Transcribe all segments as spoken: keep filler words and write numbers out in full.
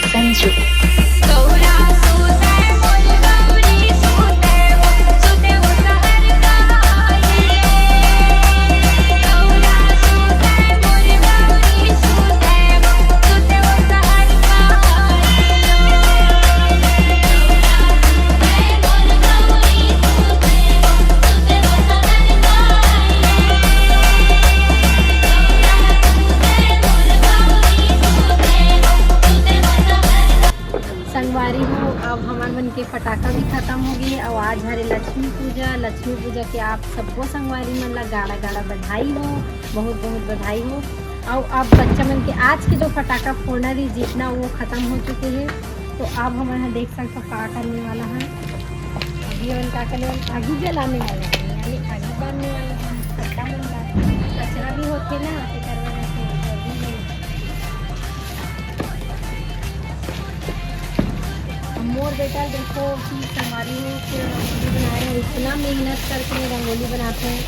संजू। संगवारी हो, अब हमर मन के फटाका भी खत्म हो गए। और आज हरे लक्ष्मी पूजा। लक्ष्मी पूजा के आप सबको संगवारी मन ला गाड़ा गाड़ा बधाई हो, बहुत बहुत बधाई हो। और अब बच्चा मन के आज के जो फटाका फोड़ना रही, जितना वो खत्म हो चुके हैं। तो अब हमन ह देख सकथो का करने वाला है। अभी हमन का करने वाला, आगी जलाने वाला है, यानी आगी बारने वाला है। फटाका मन का कचरा भी होते ना, तेकर वजह से जल्दी में मोर बेटा देखो कि संगवारी हो, पूरा रंगोली बना रहे हैं। इतना मेहनत करके ये रंगोली बनाते हैं।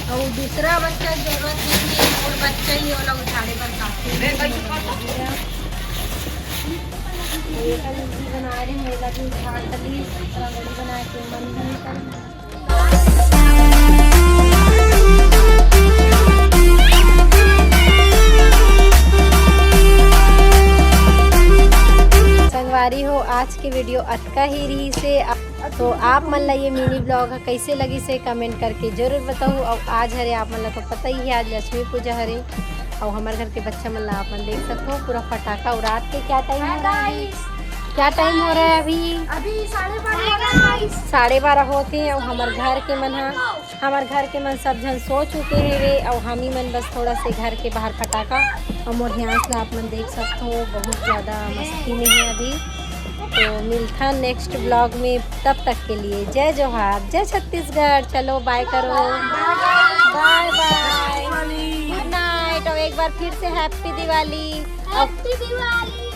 और दूसरा बच्चा की जरूरत नहीं है, मोर बच्चा ही वाला उठाड़े बर काफी है। ये रंगोली बना रहे हैं, ये लगी उठाड़ तली रंगोली बना के मन ही नहीं करना। संगवारी हो, आज के वीडियो अतका ही रही से। तो आप मन ला ये मिनी ब्लॉग ह कैसे लगी से कमेंट करके जरूर बताओ। और आज हरे आप मन ला तो पता ही है, आज लक्ष्मी पूजा हरे। और हमारे घर के बच्चा मन ला आप मन देख सकते हो, पूरा फटाका उड़ात के क्या टाइम हो रहा है, क्या टाइम हो रहा है अभी? अभी साढ़े बारह हो रहा है। साढ़े बारह होते हैं और हमारे घर के मन हा हमार घर के मन सब झन सो चुके हवे, अउ हमी मन बस थोड़ा से घर के बाहर फटाका अउ मोर ध्यान से आप मन देख सकथो, बहुत ज्यादा मस्ती में है अभी। तो मिलता नेक्स्ट ब्लॉग में, तब तक के लिए जय जोहार, जय छत्तीसगढ़। चलो बाय करो, बाय बाय, गुड नाइट। और एक बार फिर से हैप्पी दिवाली। हैप्पी दिवाली।